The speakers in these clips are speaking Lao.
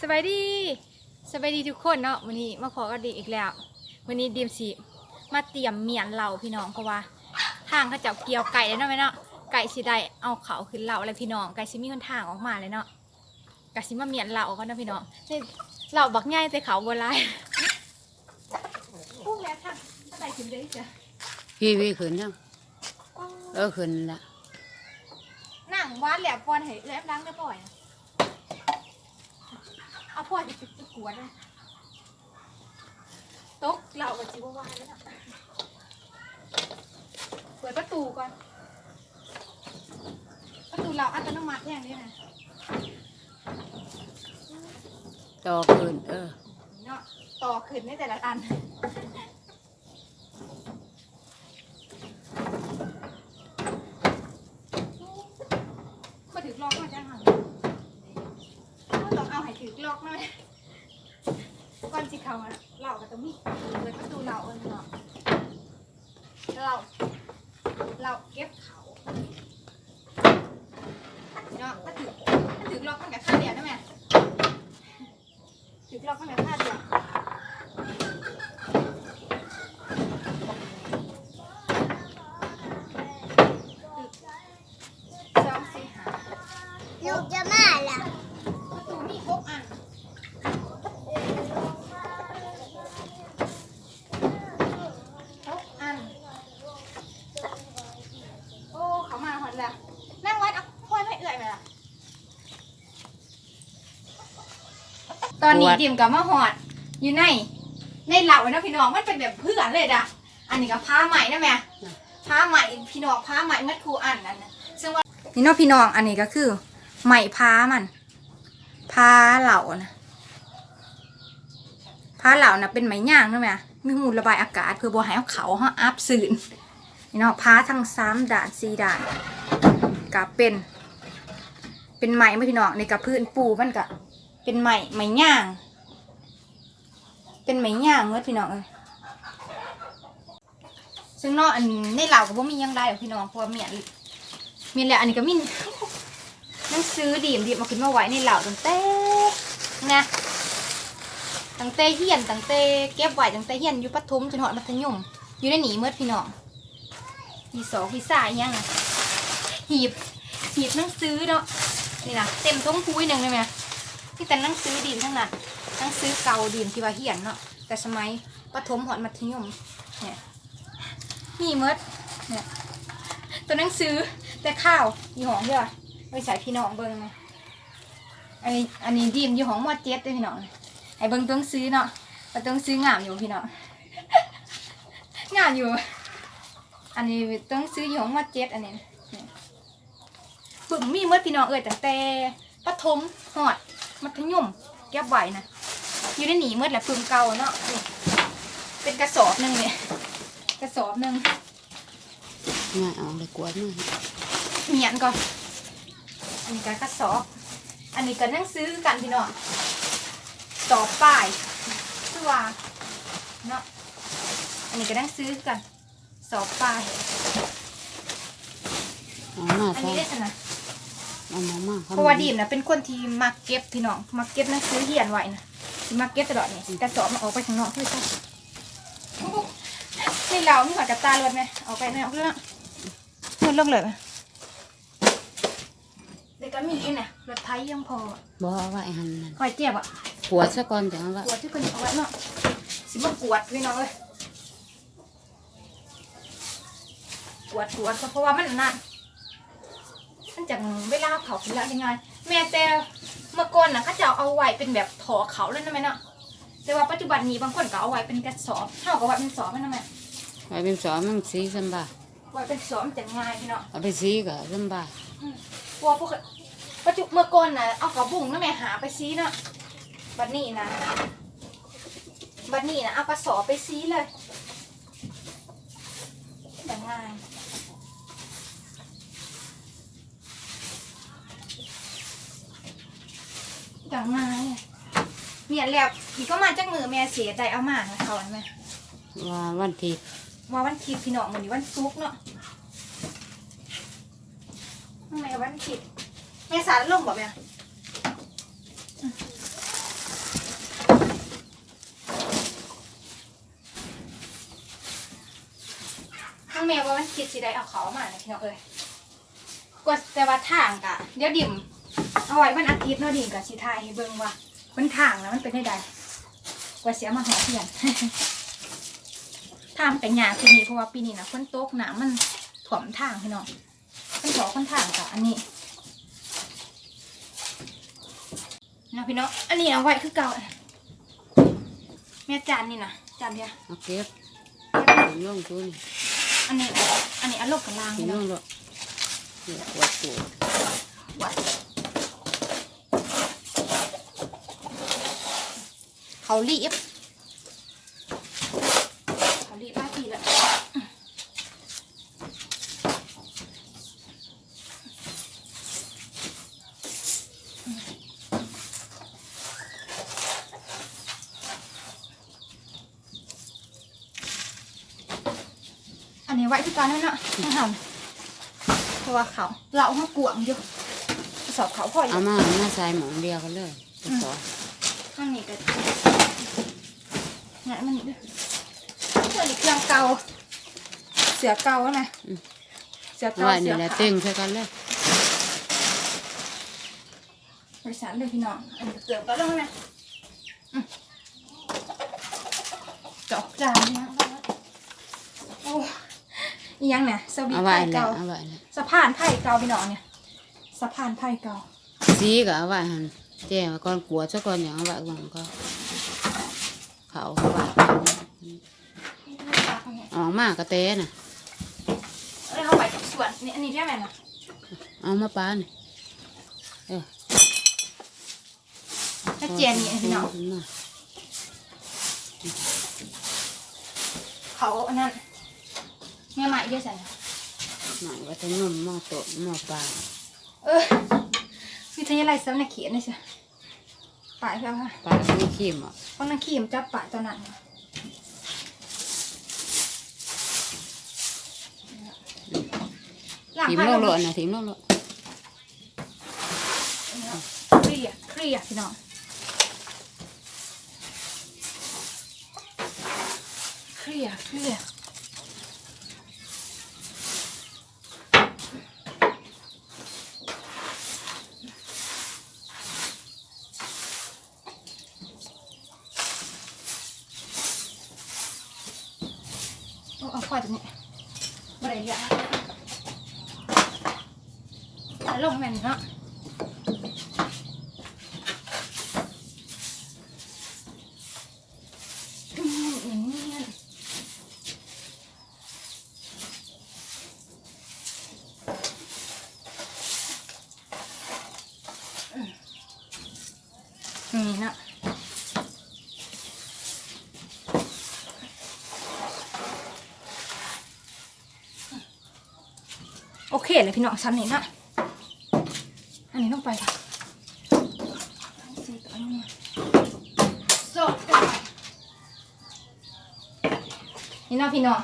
ສະບາຍດີ ສະບາຍດີທຸກຄົນເນາະ. ມື້ນີ້ມາພໍ້ກັບດີມອີກແລ້ວ. ມື້ນີ້ດີມຊິມາຕຽມມ້ຽນເຫຼົ້າພີ່ນ້ອງ ເພາະວ່າທາງເຂົາເຈົ້າກ່ຽວໃກ້ແລ້ວເນາະແມ່ເນາະ, ໃກ້ຊິໄດ້ເອົາເຂົ້າຂຶ້ນເລົ້າແລ້ວພີ່ນ້ອງ, ໃກ້ຊິມີຫົນທາງອອກມາແລ້ວເນາະ. ກະຊິມາມ້ຽນເຫຼົ້າກ່ອນເນາະພີ່ນ້ອງ. ນີ້ເຫຼົ້າບັກໃຫຍ່ແຕ່ເຂົ້າບໍ່ຫຼາຍ. ໂອ້ ແມ່ທາງ ທາງໃດຂຶ້ນໄດ້ຈ້ະ? ພີ້ໆ ຂຶ້ນຍັງ? ເອີ ຂຶ້ນລະ. ນັ່ງວາດແລ້ວ ປ່ອນໃຫ້ເອື້ອຍອຳລັງເດີ ປ່ອຍ. ເອົາ ພອຍໄປກວດເລີຍ. ຕົກເຫຼົ້າກໍຊິບໍ່ວ່າແລ້ວເນາະ. ເປີດປະຕູກ່ອນ. ປະຕູເຫຼົ້າອັດຕະໂນມັດແຮງເດ້ນະ. ຕໍ່ຂຶ້ນ ເອີ ເນາະ, ຕໍ່ຂຶ້ນໃນແຕ່ລະອັນ. ບໍ່ຖືກລັອກມາຈັກອັນ. ເຮົາຕ້ອງເອົາໃຫ້ຖືກລັອກມາ. ກ່ອນຊິເຂົ້າເຫຼົ້າກໍຕ້ອງມີ ເປີດປະຕູເຫຼົ້າກ່ອນເນາະ. ເຫຼົ້າ ເຫຼົ້າເກັບເຂົ້າເນາະ. ມັນຖືກ ມັນຖືກລັອກ ມັນກໍຄາດດຽວນະແມ່. ຖືກລັອກ ມັນກໍຄາດດຽວ. ສອງ ສີ່ ຫ້າ ລູກຈະມາລະ. ປະຕູມີຫົກອັນ ຫົກອັນ. ໂອ້ ເຂົ້າມາຮອດລະ. ນາງວັດ ເອົາພອຍມາໃຫ້ເອື້ອຍແມ່ລະ. ຕອນນີ້ ກວດ ດີມກໍມາຮອດຢູ່ໃນ ໃນເລົ້າເນາະພີ່ນ້ອງ, ມັນເປັນແບບເພື່ອນເລີຍດະ. ອັນນີ້ກໍຜາໄມ້ນະແມ່, ຜາໄມ້ພີ່ນ້ອງ, ຜາໄມ້ໝົດຄູ່ອັນ. ອັນນັ້ນ ເຊິ່ງວ່າ ນີ້ເນາະພີ່ນ້ອງ, ອັນນີ້ກໍຄືໄມ້ຜາມັນ, ຜາເລົ້ານະ, ຜາເລົ້ານະເປັນໄມ້ຍາງເນາະແມ່, ມີຮູລະບາຍອາກາດ ເພື່ອບໍ່ໃຫ້ເອົາເຂົ້າເຮົາອັບຊື້ນ. ນີ້ເນາະ, ຜາທັງສາມດ້ານ ສີ່ດ້ານ ກໍເປັນ ເປັນໄມ້ໝົດພີ່ນ້ອງ. ນີ້ກໍພື້ນປູມັນກໍເປັນໄມ້ ໄມ້ຍາງ, ເປັນໄມ້ຍາງໝົດພີ່ນ້ອງເອີຍ. ເຊິ່ງເນາະ ອັນໃນເລົ້າກໍບໍ່ມີຫຍັງຫຼາຍດອກພີ່ນ້ອງ, ເພາະວ່າມ້ຽນ ມ້ຽນແລ້ວ. ອັນນີ້ກໍມີໜັງສືດີມ ດີມເອົາຂຶ້ນມາໄວ້ໃນເລົ້າຕັ້ງແຕ່ນະ, ຕັ້ງແຕ່ຮຽນ, ຕັ້ງແຕ່ເກັບໄວ້ ຕັ້ງແຕ່ຮຽນຢູ່ປະຖົມຈົນຮອດມັດທະຍົມ ຢູ່ໃນນີ້ໝົດພີ່ນ້ອງ. ມີສອກວິຊາອີ່ຫຍັງນະ, ຫີບ ຫີບໜັງສືເນາະ. ນີ້ນະ ເຕັມຖົງປູໜຶ່ງເລີຍແມ່, ມີແຕ່ໜັງສືດີມທັງນັ້ນ, ໜັງສືເກົ່າດີມທີ່ວ່າຮຽນເນາະ ແຕ່ສະໄໝປະຖົມຮອດມັດທະຍົມນີ້ ມີໝົດ. ນີ້ ຕົວໜັງສືແຕ່ຄາວຢູ່ຫ້ອງເດີ, ໄວ້ໃຫ້ພີ່ນ້ອງເບິ່ງ. ອັນນີ້ ອັນນີ້ດີມຢູ່ຫ້ອງ ມໍເຈັດເດີພີ່ນ້ອງ, ໃຫ້ເບິ່ງຕົວໜັງສືເນາະ ວ່າຕົວໜັງສືງາມຢູ່ບໍ່ພີ່ນ້ອງ, ງາມຢູ່. ອັນນີ້ຕົວໜັງສືຢູ່ຫ້ອງ ມໍເຈັດ ອັນນີ້. ປຶ້ມມີໝົດພີ່ນ້ອງເອີຍ, ຕັ້ງແຕ່ປະຖົມຮອດມັດທະຍົມເກັບໄວ້ນະ ຢູ່ໃນນີ້ໝົດແຫຼະ, ປຶ້ມເກົ່າເນາະ. ນີ້ເປັນກະສອບໜຶ່ງນີ້, ກະສອບໜຶ່ງ. ງ່າຍ ເອົາເລີຍ ກວດມາ ມ້ຽນກ່ອນ. ອັນນີ້ກໍກະສອບ, ອັນນີ້ກໍໜັງສືຄືກັນພີ່ນ້ອງ, ສອບປາຍຄືວ່າເນາະ. ອັນນີ້ກໍໜັງສືຄືກັນ ສອບປາຍ. ເອົາມາ ອັນນີ້ເດ້ຊັ້ນນະ, ເອົາມາ ມາ ເພາະວ່າດີມນະເປັນຄົນທີ່ມັກເກັບພີ່ນ້ອງ, ມັກເກັບໜັງສືຮຽນໄວ້ນະ, ຊິມັກເກັບຕະຫຼອດນີ້. ກະສອບມັນອອກໄປຂ້າງນອກເລີຍຊະ. ໃນເລົ້າມີຫອດກະຕ່າລົດແມ່, ເອົາໄປແມ່ ເອົາເລີຍເນາະ, ໂຍນລົງເລີຍ. ແລ້ວກໍມີອັນນະ ລົດໄຖຂອງພໍ່. ບໍ່ ເອົາໄວ້ຫັ້ນນະ, ໄວ້ເກັບອະ. ກວດຊະກ່ອນ ຈັ່ງເອົາໄວ້. ກວດຊະກ່ອນ ເອົາໄວ້ເນາະ, ຊິມາກວດພີ່ນ້ອງເອີຍ. ກວດ ກວດ ເພາະວ່າມັນອັນນັ້ນ ມັນຈັ່ງເວລາເຂົາຂຶ້ນລະງ່າຍ. ແມ່ນແຕ່ເມື່ອກ່ອນນະ ເຂົາເຈົ້າເອົາໄວ້ເປັນແບບທໍ່ເຂົ້າເລີຍນະແມ່ເນາະ, ແຕ່ວ່າປັດຈຸບັນນີ້ບາງຄົນກໍເອົາໄວ້ເປັນກະສອບ, ເຮົາກໍໄວ້ເປັນສອບແມ່ນນະແມ່. ໄວ້ເປັນສອບມັນສີສຳບາຍ, ໄວ້ເປັນສອບມັນຈັ່ງງ່າຍພີ່ນ້ອງ, ເອົາໄປສີກໍສຳບາຍ. ອືມ ເພາະວ່າພວກ ປັດຈຸ ເມື່ອກ່ອນນະ ເອົາເຂົ້າບຸ້ງນະແມ່ ຫາໄປສີເນາະ, ບັດນີ້ນະ ບັດນີ້ນະ ເອົາກະສອບໄປສີເລີຍ. ຢ່າງງ່າຍ ຢ່າງງ່າຍ. ແມ່ນແລ້ວ ອີກປະມານຈັກມື້ແມ່ຊິໄດ້ເອົາມາໃຫ້ເຂົາຫັ້ນນະ? ວ່າວັນທິດ ວ່າວັນທິດ ພີ່ນ້ອງ, ມື້ນີ້ວັນສຸກເນາະ. ແມ່ວັນທິດ ແມ່ສາລົງບໍ່ແມ່? ອືມ ທີ່ຊິໄດ້ເອົາເຂົ້າມານະພີ່ນ້ອງເອີຍ. ກວ່າ ແຕ່ວ່າທາງກະ ດຽວດິມເອົາໄວ້ວັນອາທິດເນາະ ດິມກະຊິຖ່າຍໃຫ້ເບິ່ງວ່າຫົນທາງນະມັນເປັນແນວໃດ ກວ່າຊິເອົາມາຮອດເຮືອນ. ທາງມັນກະຍາກປີນີ້ ເພາະວ່າປີນີ້ນະຝົນຕົກ ນ້ຳມັນຖ້ວມທາງພີ່ນ້ອງ. ຄັນເຂົ້າຄັນທາງກະອັນນີ້ເນາະພີ່ນ້ອງ. ອັນນີ້ເອົາໄວ້ຄືເກົ່າ ແມ່ ຈານນີ້ນະ ຈານດຽວ ເອົາເກັບ ເກັບລົງໂຕນີ້. ອັນນີ້ ອັນນີ້ເອົາລົງຂ້າງລ່າງພີ່ນ້ອງ. ເອົາລົງໂລດ ເອົາໄວ້ໂຕ ເຂົ້າລີບ ເຂົ້າລີບຫຼາຍປີແລ້ວ. ອັນນີ້ໄວ້ຄືເກົ່າແລ້ວເນາະ ອືມ ເຮົາ ເພາະວ່າເຂົ້າ ເລົາເຮົາກວ້າງຢູ່ ສອບເຂົ້າພໍຢູ່. ເອົາມາ ເອົາມາໃສ່ໝ່ອງດຽວກັນເລີຍ ອືມ ທາງນີ້ກະງ່າຍມັນນີ້ເດີ ເຄື່ອງນີ້ເຄື່ອງເກົ່າ ເສື້ອເກົ່ານະ ອືມ ເສື້ອເກົ່າ ໄວ້ນີ້ແຫຼະ ເສື້ອຂາວ ເຕັງໃສ່ກັນເລີຍ. ໄປຊັ້ນເດີພີ່ນ້ອງ ອັນນີ້ເກີບກໍລົງນະ ອືມ ຈອກຈານນະ. ໂອ້ ອີ່ຫຍັງນະ ສະວິດໄຟເກົ່າ ເອົາໄວ້ແຫຼະ ເອົາໄວ້ແຫຼະ ສະພານໄຟເກົ່າພີ່ນ້ອງ ອັນນີ້ ສະພານໄຟເກົ່າ. ສີກໍເອົາໄວ້ຫັ້ນ ແຈໄວ້ກ່ອນ ກວດຊະກ່ອນ ຫຍັງເອົາໄວ້ກ່ອນ ກໍເຂົ້າ ເອົາໄວ້ ອອກມາກະແຕນະ ເອີ ເອົາໄວ້ກັບສວນນີ້ ອັນນີ້ແມ່ນນະ ເອົາມາປານີ້ ເອີ ແລ້ວແຈນີ້ພີ່ນ້ອງ ເອົາມາ ເຂົາອັນນັ້ນ ແມ່ໄມ້ເດ້ຊັ້ນ ໄມ້ວັດທະຍົມ ໝໍ້ຕົ້ນ ໝໍ້ປາງ ເອີ ວິທະຍາໄລສະຫວັນນະເຂດນີ້ຊະ. ປາຍແລ້ວຫະ ປາຍຂອງນາງຄີມບໍ? ຂອງນາງຄີມ ຈັບປາຍຕອນນັ້ນ ຖິ້ມລົງໂລດນະ ຖິ້ມລົງໂລດ. ເຄລຍ ເຄລຍພີ່ນ້ອງ ເຄລຍ ເຄລຍ. ໂອ້ ເອົາຂວດນີ້ ບໍ່ໄດ້ເຫຼືອ ເອົາລົງແມ່ນເນາະ. ນີ້ເນາະ ໂອເຄເລີຍພີ່ນ້ອງ ຊ່ຳນີ້ເນາະ. ອັນນີ້ລົງໄປ ນີ້ເນາະພີ່ນ້ອງ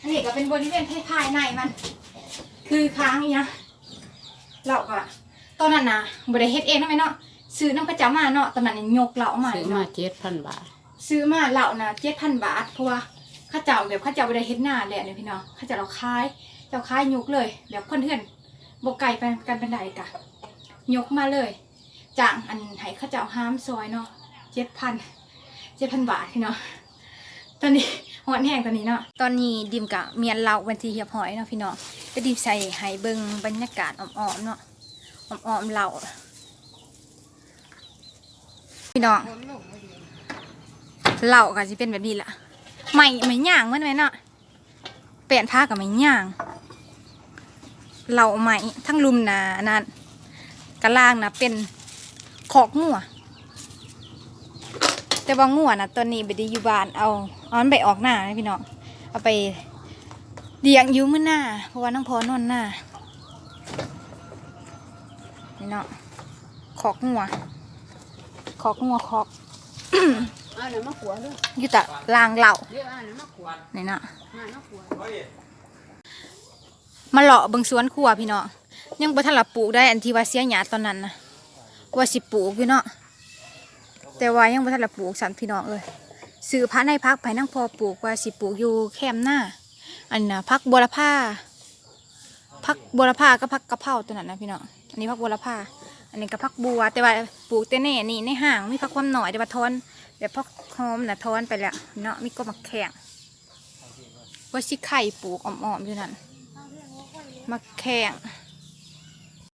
ອັນນີ້ກໍເປັນບໍລິເວນພາຍໃນມັນ ຄືຄ້າງອີ່ຫຍັງ ເລົາກະ ຕອນນັ້ນນະ ບໍ່ໄດ້ເຮັດເອງນະແມ່ເນາະ ຊື້ນຳເຂົາເຈົ້າມາເນາະ. ຕອນນັ້ນຍົກເລົາມາ ຊື້ມາເຈັດພັນບາດ ຊື້ມາເລົານະເຈັດພັນບາດ ເພາະວ່າເຂົາເຈົ້າແບບ ເຂົາເຈົ້າບໍ່ໄດ້ເຮັດນາແລ້ວນີ້ພີ່ນ້ອງ ເຂົາເຈົ້າເອົາຂາຍ ເຈົ້າຂາຍຍົກເລີຍ ແບບຄົນເຮືອນບໍ່ໄກປານກັນປານໃດ ກະຍົກມາເລີຍ ຈ້າງອັນໃຫ້ເຂົາເຈົ້າຫາມຊ່ອຍເນາະ ເຈັດພັນ ເຈັດພັນບາດພີ່ນ້ອງ. ຕອນນີ້ຮ້ອນແຮງຕອນນີ້ເນາະ ຕອນນີ້ດິມກະມ້ຽນເລົາເປັນທີ່ຮຽບຮ້ອຍເນາະພີ່ນ້ອງ ແລ້ວດິມໃສ່ໃຫ້ເບິ່ງບັນຍາກາດອ້ອມໆເນາະ ອ້ອມໆເລົາ ພີ່ນ້ອງ ເລົາກໍຊິເປັນແບບນີ້ລະ ໄມ້ ໄມ້ຍາງໝົດແມ່ນເນາະ ແປ້ນພາກໍໄມ້ຍາງ ເລົາໄມ້ ທັງລຸ່ມໜ້າອັນນັ້ນ ກະລາງນະເປັນຄອກງົວ ແຕ່ວ່າງົວນະຕອນນີ້ບໍ່ໄດ້ຢູ່ບ້ານ ເອົາ ເອົາມັນໄປອອກນານະພີ່ນ້ອງ ເອົາໄປລ້ຽງຢູ່ມື້ໜ້າ ເພາະວ່ານາງພໍ່ນອນນາ ນີ້ເນາະ ຄອກງົວ ຄອກງົວ ຄອກ ເອົາອັນນັ້ນມາຂົ້ວເດີ ຢູ່ຕະລາງເລົາ ເດີ ເອົາອັນນັ້ນມາຂົ້ວ ນີ້ເນາະ ມາມາຂົ້ວ ມາເລາະເບິ່ງສວນຄົວພີ່ນ້ອງ ຍັງບໍ່ທັນລະປູກໄດ້ ອັນທີ່ວ່າເສຍຫຍ້າຕອນນັ້ນນະ ວ່າຊິປູກຢູ່ເນາະ ແຕ່ວ່າຍັງບໍ່ທັນລະປູກຊ້ຳພີ່ນ້ອງເອີຍ ຊື້ພາກໃນພາກໄປນຳພໍ່ປູກ ວ່າຊິປູກຢູ່ແຄມນາ ອັນນ່າ ຜັກບົວລະພາ ຜັກບົວລະພາກັບຜັກກະເພົາຕົວນັ້ນນະພີ່ນ້ອງ. ອັນນີ້ຜັກບົວລະພາ ອັນນີ້ກໍຜັກບົວ ແຕ່ວ່າປູກແຕ່ໃນອັນນີ້ ໃນຫ້າງມີຜັກຫອມນ້ອຍ ແຕ່ວ່າຖອນ ແບບຜັກຫອມນະຖອນໄປແລ້ວເນາະ. ມີກໍໝາກແຂ້ງ ວ່າຊິໄຂ່ປູກອ້ອມໆຢູ່ນັ້ນ ໝາກແຂ້ງ